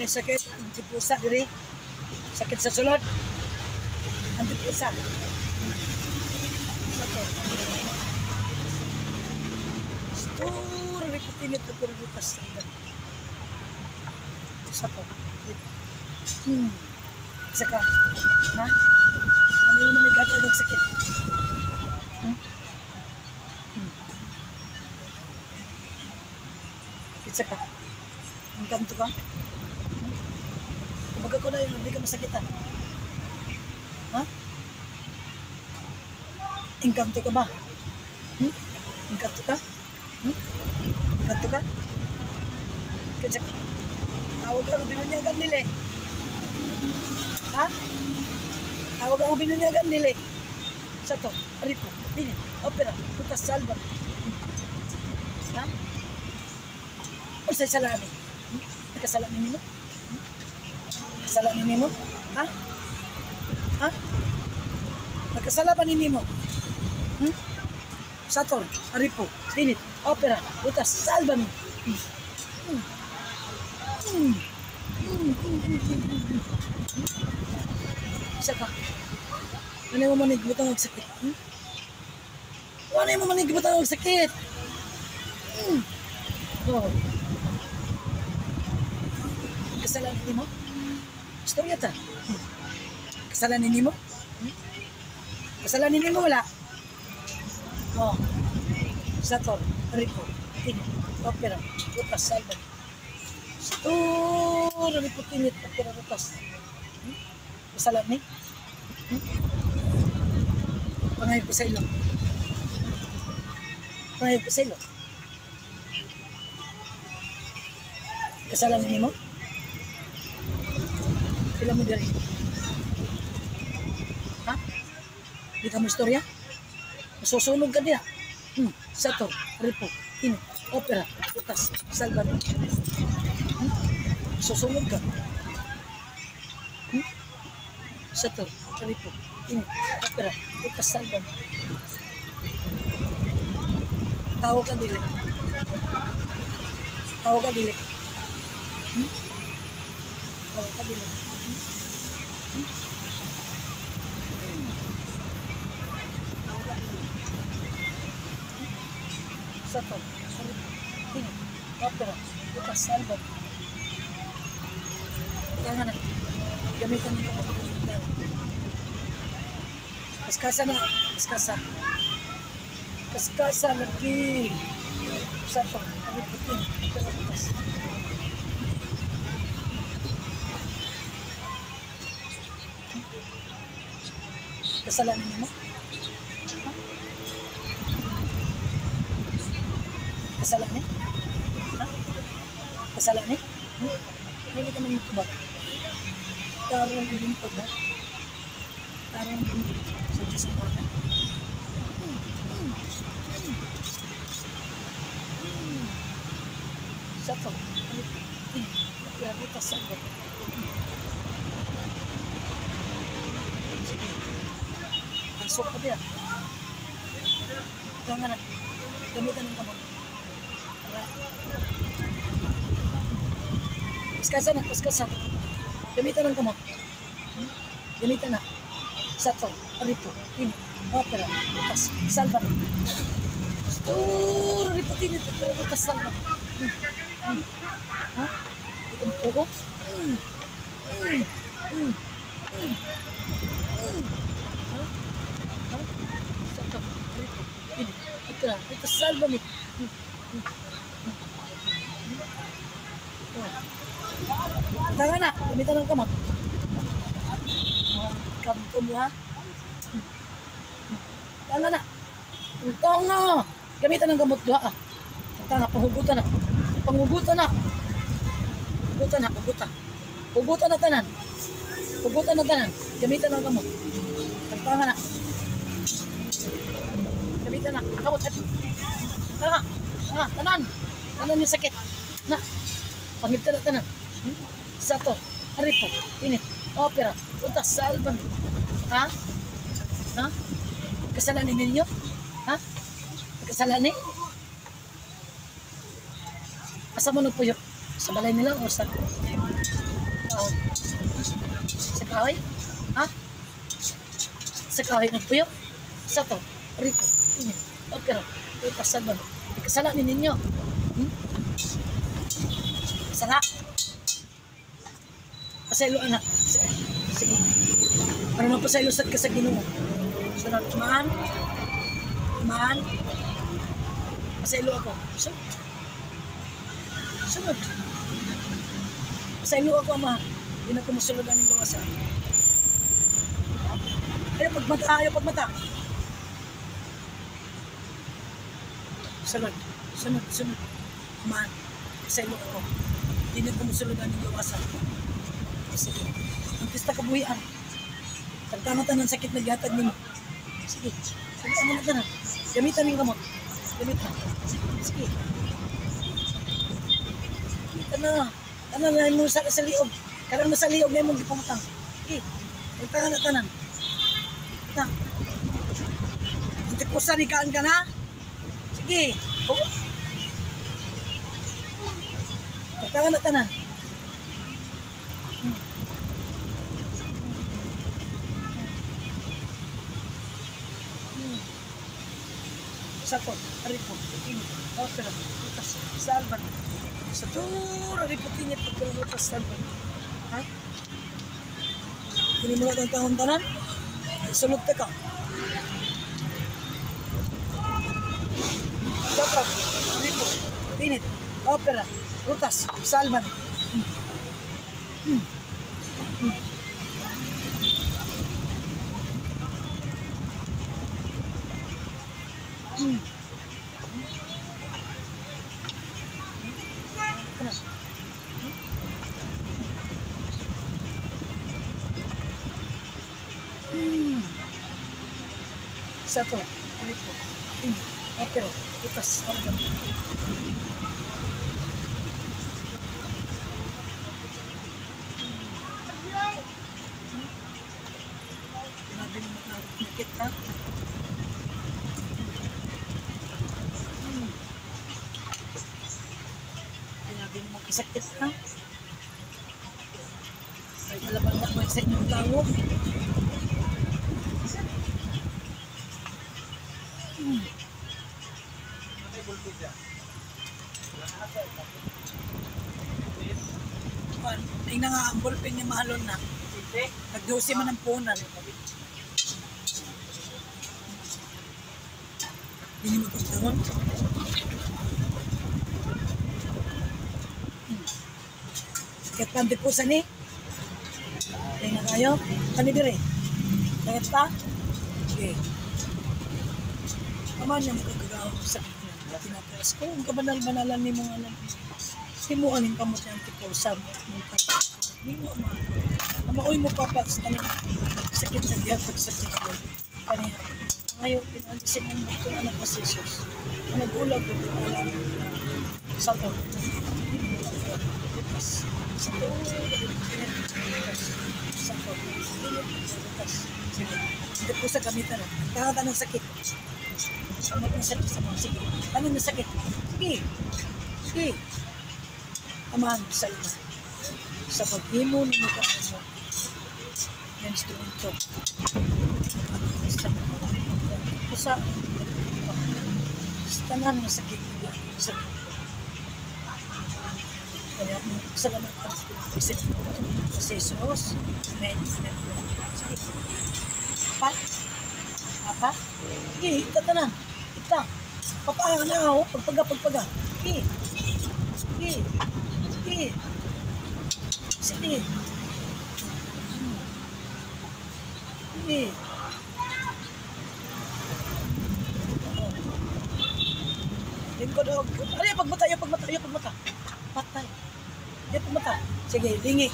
May sakit ang tipusa diri. Sakit sa sulod. Ang tipusa. Sakit. Sturo riputinit na pero butas. Sakit. Isa ka. Ha? Ano yung manigat ang sakit? Isa ka. Ang kanto ka? Kumbaga ko na yun, hindi ka masakitan. Ha? Engkanto ka ba? Hmm? Engkanto ka? Hmm? Engkanto ka? Kasi tawag ang binunyagan nila eh. Ha? Tawag ang binunyagan nila eh. Sa to, ripo, dini, opera, putas salva. Ha? O sa salami. Nagkasalamin nimo? Kasalanan nimo? Ha? Ha? Nagkasala ba nimo? Hmm? Sator, aripo, tinit, opera, butas, salva mi. Isa ka. Ano mo manig butang og sakit? Hmm? Ano mo manig butang og sakit? Hmm. Oh. Kasalanan nimo? Istorya ta. Kasalanan nimo? Hmm? Kasalanan nimo wala? Oh. Sator, ripo, tinit, opera, butas, salva. Sator, ripo, tinit, opera, butas. Kasalanan ni? Hmm? Pangayop ko sa ilo. Pangayop ko sa ilo. Kasalanan nimo? Pila mo diri? Ha? Di ka mo istorya? Masusunog ka diha. Sator, ripo, tinit, opera, butas, salva. Masusunog ka. Hmm? Sator, ripo, tinit, opera, butas, salva. Tao ka dili. Tao ka dili. Hmm? Tao ka dili. Sator, ripo, tinit, opera, butas, salva. Kaya na, gamitan nito ang pagkakas. Kaskasa na, kaskasa. Kaskasa lagi. Sator, ripo, tinit, opera, butas. Kasalanan mo? Ha? Kasalanan? Ha? Kasalanan? Hmm? Hindi ka man ito ba? Tarong lingkod ba? Tarong lingkod sa Diyos ang orna? Sato. Sige. Pasok ka diya. Ikaw nga na. Gamitan ng kamot. Kaskasa na, kaskasa. Gamitan ng kamot. Gamitan na. Sato, ripo, tinit, opera, butas, salva. Sturo, ripo, tinit, opera, butas, salva. Ha? Itong tugo? Ha? Ha? Sato, ripo, tinit, opera, butas, salva mi. Tara na, gamitan ng kamot. Kanto mo ha. Tara na. Tanga. Gamitan ng gamot doha. Tanga, panghugutan na. Panghugutan na. Hugutan na, hugutan. Hugutan na tanan. Hugutan na tanan. Gamitan ng gamot. Tanga na. Gamitan na. Kamot. Tanga. Tanga, tanan. Tanan yung sakit. Na. Pangibta na tanan. Sato, ripo, tinit, opera, butas, salva. Ha? Ha? Kasalanan ninyo? Ha? Kasalanan? Asa mo nagpuyo? Sa balay nila o sa Kahoy. Sa kahoy? Ha? Sa kahoy nagpuyo? Sa to? Rico. Okay ra. Kasal ba? Kasala ni ninyo. Kasala. Pasaylo anak. Sige. Para mapasaylo sad ka sa Ginoo. Sunod, maan. Maan. Pasaylo ako. Sunod. Sunod. Pasaylo ako, Ama. Hindi na ko musulod aning gawasan. Ayaw pagmata, ayaw pagmata. Sunod, sunod, sunod. Maan. Pasaylo ako. Hindi na ko musulod aning gawasan. Sige. Ang pista kabuhian. Tagtangan ng sakit na gihatag nimo. Sige. Sige, ano na tanan. Gamitan ning gamot. Gamitan. Sige. Gamitan na. Tanan na mo sa liog. Karon mo sa liog na imong gipamutang. Sige. Tagtangan na tanan. Ta. Antikusan ni kaan ka na. Sige. Tagtangan na tanan. Sakot, aripo, init, opera, butas, salvan. Sa tur, aripo, tinit, pagkalutas, salvan. Ha? Hindi mo lang ang tanan? Sulod ka ka. Sakot, aripo, tinit, opera, butas, salvan. Sa to, ulit po. Okay, itas. Grabe naman na nakit ha. Grabe naman kasakit ha. Ay, talagang naman sa inyong tao. Tingnan nga ang ballpen niya mahalon na. Nagdose man ang punan. Hindi mo pagtangon. Sakit pa ang tipusan eh. Tingnan kayo. Kanidire. Sakit pa? Okay. Ama niya magkagagawa ko sa sakit niya. Tinataas ko. Ang kabanal-banalan ni mga alam. Himuan ang kamot niyang tipusan. Nimo ama. Amaoy mo papas tanang sakit na gihatag sa Diyos. Kaniya. Ngayon, pinalisin ang buto anak ko si Jesus. Nagulag ko alam sa to. Sa to. Sa to. Sige. Hindi po sa gamitan. Tangan ng sakit. Samot ng sakit sa mga. Sige. Tanong ng sakit. Sige. Sige. Amahan sa iyo. Sa paghimo ni mo instrumento sa tanan nga sakit sa kaya salamat sa Jesus. Amen. Sige. Pa? Papa? Sige, ita tanan. Ita. Papa na ako. Pagpaga, pagpaga. Sige. Sige. Sige. Sige. Sige. Lingkod og. Ay, pagmata, ay, pagmata, ay, pagmata. Patay. Ay, pagmata. Sige, lingi.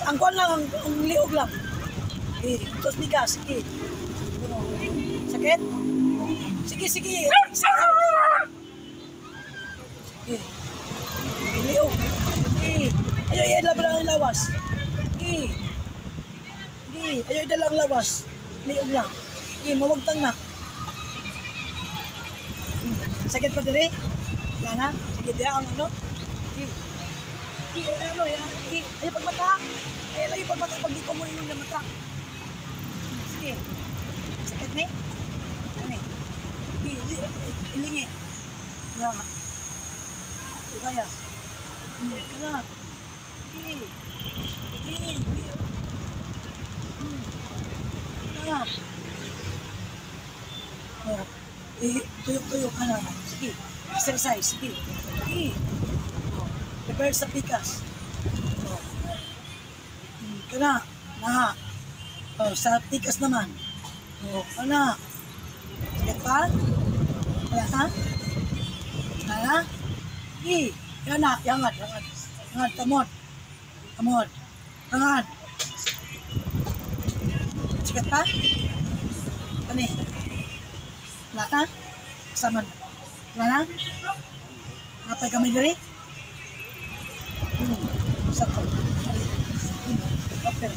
Ang kuan lang, ang liog lang. Sige, tos ni ka, sige. Sakit? Sige, sige. Sige. Liog. Sige. Ayaw, ayaw, laban ang lawas. Sige. Sige, ayaw, dala ang lawas. Liog lang. Sige, mawagtang na. Sakit pa diri? Wala na? Sige, diya ang ano? Sige. Sige, ano, yan. Sige, ayaw pagmata. Ayaw lagi pagmata pag di ko mo ilong na mata. Sige. Sakit ni? Ano eh? Ilingi. Ya. Kaya. Kaya. Sige. Sige. Kaya. Oh. Eh, tuyok-tuyok ka na. Sige. Exercise. Sige. Sige. Oh. Prepare sa pikas. Oh. Kana. Na. Oh, sa pikas naman. Oh, kana. Sakit pa? Wala na? Wala na? Sige. Yan na. Yangat. Yangat. Yangat. Kamot. Kamot. Yangat. Sakit pa? Kani. Wala ka? Kasama na. Wala na? Napay kami diri? Sakto. Okay.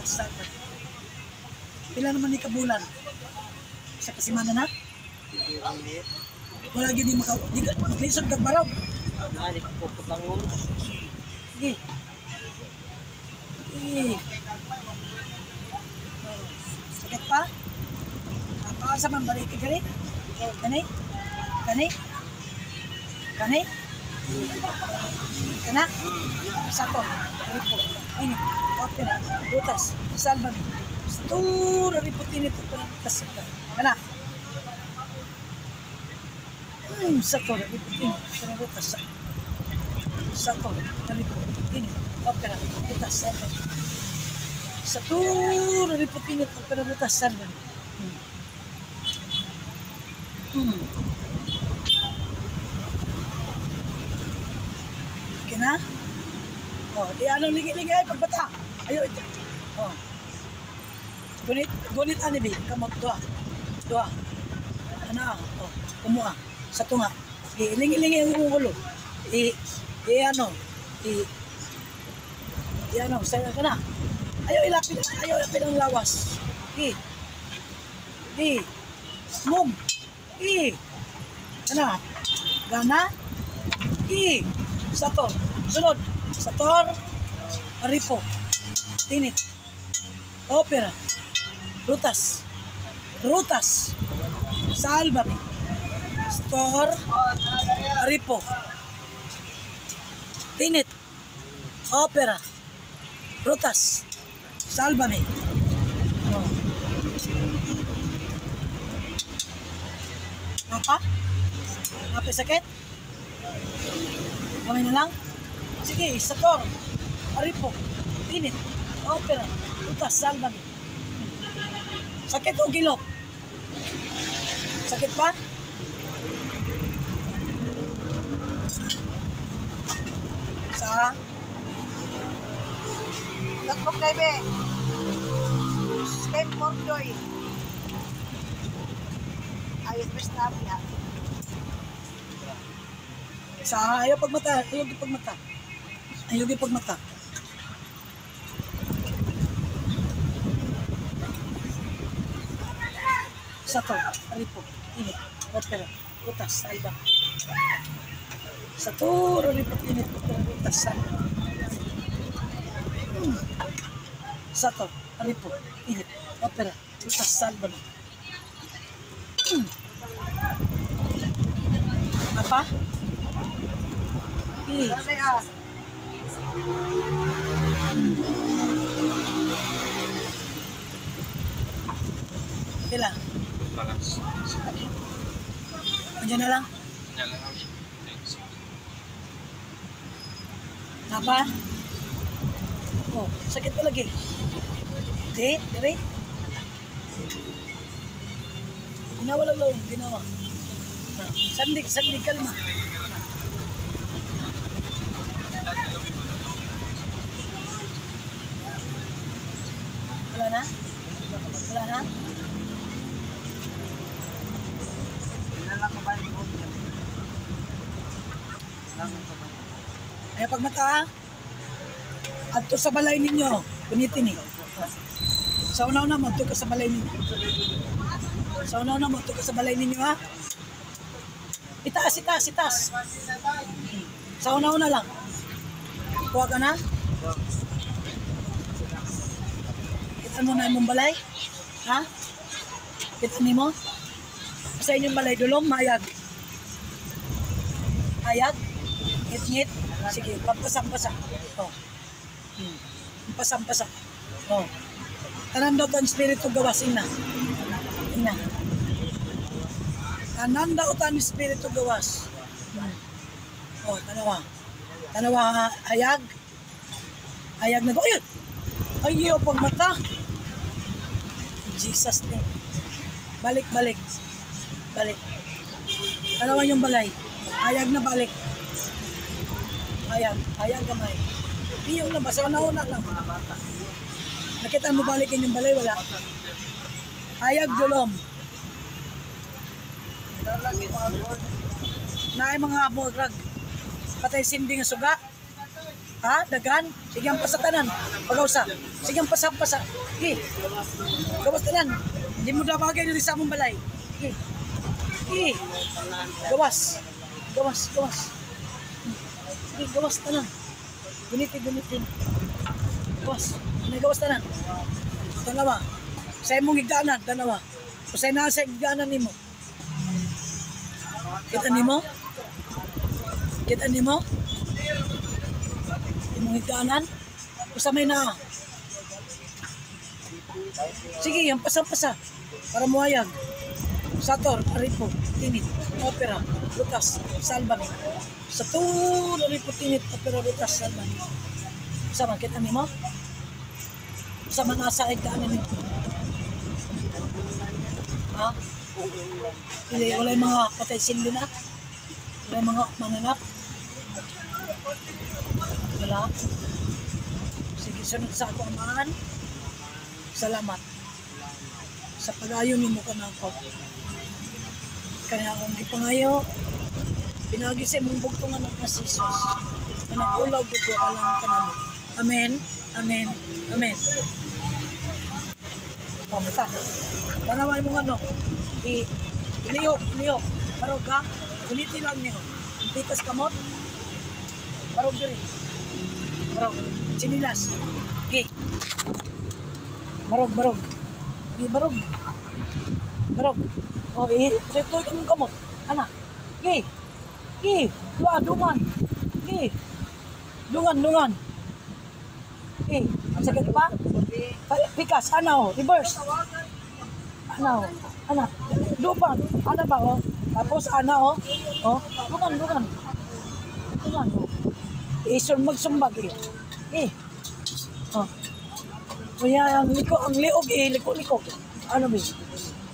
Sakto. Pila naman ni kabulan? Sa kasimana na? Wala gyud ni maka di ka maglisod kag baraw. Sige. Sige. Sakit pa? Apa sa man balik ka diri? Kani? Kani? Kani? Kana? Sako. Ripo. Ini. Opera. Butas. Salvan. Stura riputin ito. Butas. Kana? Sako. Riputin. Butas. Sako. Ripo. Ini. Opera. Butas. Salvan. Satura riputin ito. Butas. Salvan. Okay na? Oh, di anong lingi-lingi ay pagbata. Ayo ito. Oh. Gunit, gunit ani bi, kamot doa. Doa. Ana, oh, kumuha sa tunga. Sige, ilingi-lingi ang imong ulo. I i ano, i i ano, sa ka na. Ayo ilapit, ayo ilapit ang lawas. I. I. Move. I. Ana. Gana. I. Sator. Sunod. Sator. Aripo. Tinit. Opera. Rutas. Rutas. Sálvame. Sator. Aripo. Tinit. Opera. Rutas. Sálvame. Oh. Apa? Apa sakit? Kamay na lang? Sige, sator, aripo, tinit, opera, utas, salvame. Sakit o gilok? Sakit pa? Sa? Notebook na ibe. Step 4 doy. Ayos basta niya. Sa ayaw pagmata, ayaw pagmata. Ayaw pagmata. Sator, aripo, init, opera, utas, salva. Sator, aripo, init, opera, utas, salva. Sator, aripo, init, opera, utas, salva. Apa? Eh, Ano ah? Pila? Balas. Andiyan na lang. Yan lang. Apa? Oh, sakit pa lagi. Di, dire. Ginawa lang lang, ginawa. Sandig, sandig, kalma. Wala na? Wala na? Ay, pagmata ha? Adto sa balay ninyo, punitin eh. Sa una-una, magto ka sa balay ninyo. Sa una-una, magto ka sa balay ninyo ha? Itaas, itaas, itaas. Sa una-una lang. Kuha ka na? Kita mo na imong balay? Ha? Kita nimo? Sa inyong balay dulong mayag. Hayag? Ngit-ngit? Sige, pampasang-pasa. Oh. Pampasang-pasa. Oh. Tanan daw tan espiritu gawas ina. Ina. Tanan daw tan espiritu gawas. Oh, tanawa. Tanawa hayag. Hayag na. Ayun! Ay, iyo pag mata. Jesus name. Balik, balik. Balik. Tanawa yung balay. Hayag na balik. Hayag. Hayag gamay. Iyo lang. Basta una-una lang. Nakita mo balik inyong balay? Wala. Hayag dulom. Naay mga murag. Patay sindi nga suga. Ha? Dagan? Sige ang pasatanan. Pagausa. Sige ang pasapasa. Sige. Gawas tanan. Hindi mo daw bagay diri sa among balay. Sige. Sige. Gawas. Gawas, gawas. Sige, gawas tanan. Gunitin, gunitin. Gawas. Ano gawas tanan? Tanawa. Sa imong higdaanan, tanawa. Usay na sa higdaanan nimo. Kita nimo? Kita nimo? Imong higdaanan? Usa may naa. Sige, ang pasa-pasa. Para muhayag. Sator, Aripo, Tinit, Opera, Lutas, Salvame. Sator, Aripo, Tinit, Opera, Lutas, Salvame. Usa man, kita nimo? Usa man nasa higdaanan nimo. Ha? Hindi, wala yung mga patay sindi na. Wala yung mga mananap. Wala. Sige, sunod sa ako amahan. Salamat. Sa pag-ayon nimo ka na ako. Kaya akong gipangayo, pinagi sa imong bugtong anak na si Jesus. Na nag-ulaw dugo alang kanamo. Amen. Amen. Amen. Pamata. Tanaway mo ano. Ilihok, ilihok. Barog ka. Ulitin lang niyo. Pitas kamot. Barog diri. Barog. Sinilas. Okay. Barog, barog. Okay, barog. Barog. O, ito yung kamot. Ana. Okay. Okay. Dua, dungan. Okay. Dungan, dungan. Okay. Ang sakit pa? Pikas, ana o. Reverse. Ana o. Ana. Dupan. Ana ba o? Tapos ana o. O. Dungan, dungan. Dungan o. Isol magsumbag eh. Eh. O. Kuya, ang liko, ang liog eh, liko-liko. Ano ba?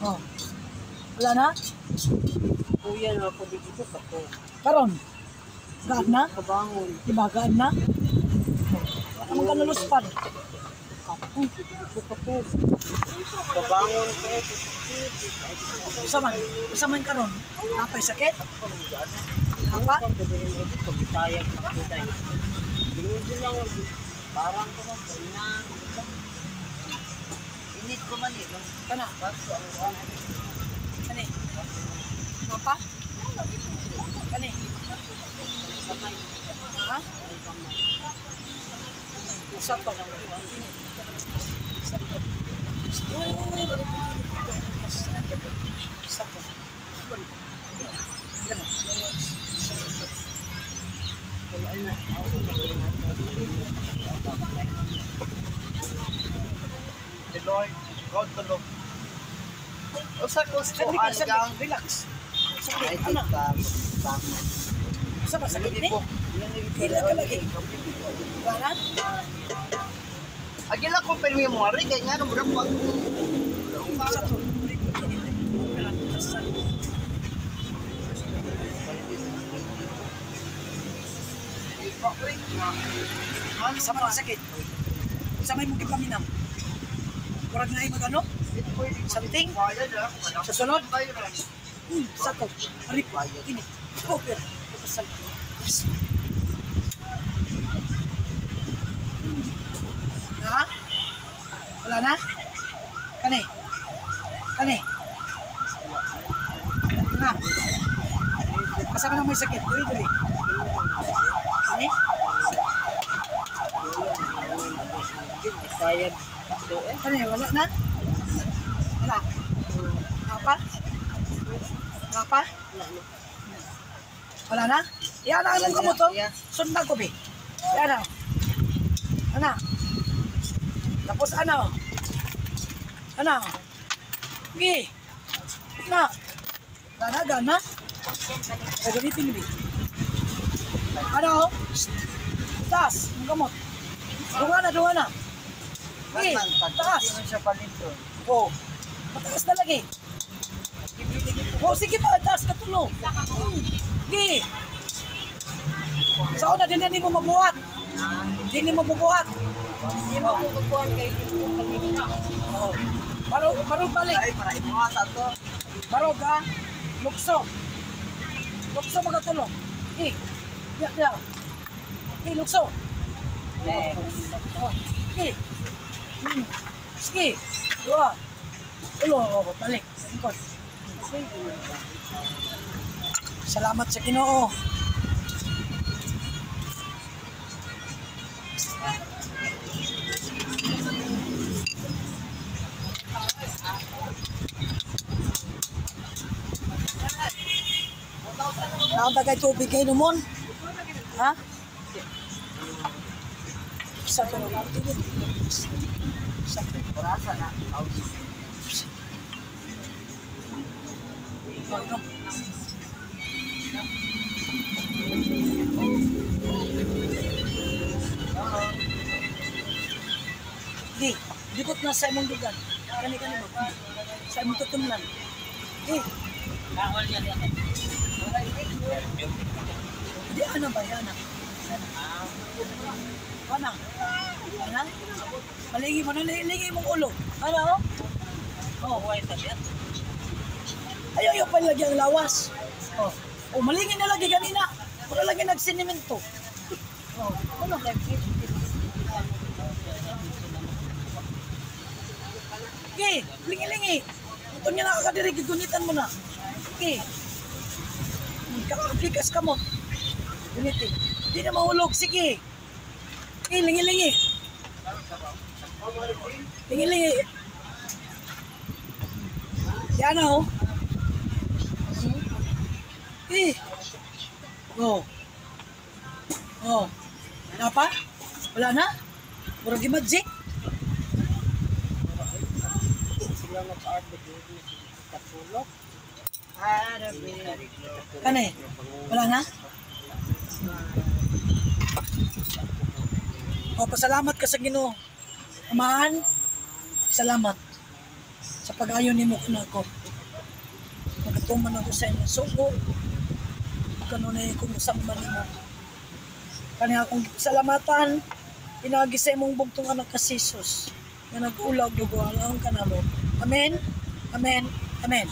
O. Wala na? Kuya na ako dito pa ko. Karon. Gaan na? Kabangon. Diba, gaan na? Wala man ka naluspad. Kabangon ko. Usaman. Usaman karon. Napay sakit? Napa? Parang ko man na. Init ko man eh. Kana. Kani. Napa? Kani. Ha? Sa to. Sa to. Sa to. The Lord, God the Lord. Usa ko sa Saglit, kuan saglit. gang. Relax. Ay, Saglit. Ano? ka. Bangon. Sa ba sakit ni? Hila ka lagi. Wala? Agila ko pirmi mo ari kay nga murag pag Sa to. Sa mga sakit. Sa may mong gipaminam. Murag na ay magano? Something? Sa sunod? Sa to. Arip. Ini. Open. Pasal. Yes. Ha? Wala na? Kani? Kani? Na. Kasama na may sakit. Dili, dili. Kani? Bayad. So, eh. Ano yun? Wala na? Wala. Wala pa? Wala pa? Wala na? Yan ang imong kamot, oh. Yeah. Sundan ko, be. Yan ang. Ana. Tapos ano? Ano? Gi. Na. Gana, gana. Gagamitin, be. Ano? Shh. Taas, ang kamot. Dunga na, dunga na. Gi, taas. Hindi man siya palito. Oh, mataas na lagi. Oh, sige pa, taas ka tulo. Gi. Sa una, din na nimo mabuhat. Din nimo mabuhat. Hindi mo kukuhan kay Oh. Barog, barog balik. Ay, para imuha sa to. Barog ha. Lukso. Lukso mga tulo. Gi. Ya, ya. Gi, lukso. Next. Oh. Gi. Sige. Dua. Tulo, oh, balik. Lingkod. Salamat sa Ginoo. Nakabagay tubig kayo numon. Ha? Sa tulog. Sa Orasa na. tulog. Di, dikot na sa imong dugan. Kani kani mo. Sa imong tutumlan. Di. Di ano ba yan? Ano? Ano? Malingi mo na, lingi mong ulo. Ano? Oh, why sabi? Ayaw, ayaw pa lagi ang lawas. Oh, oh malingi na lagi ganina. Wala lagi nagsinimento. Oh, ano? Okay, lingi-lingi. Ito niya nakakadiri, gigunitan mo na. Okay. Kakaplikas ka mo. Gunitin. Hindi na mahulog, sige. Okay, lingi-lingi. Lingi-lingi. Yan na, oh. Eh. Oh. Oh. Wala pa? Wala na? Murag magic. Sila nag-arbit katulog. Arabi. Kani? Wala na? O, pasalamat ka sa Ginoo. Amahan, salamat sa pag-ayon nimo kanako. Magatuman ako sa imong sugo. Kanunay kung usama nimo. Kani akong salamatan pinagi sa imong bugtong anak ka si Jesus nga nag-ulaw dugo ang kanamo. Amen. Amen. Amen.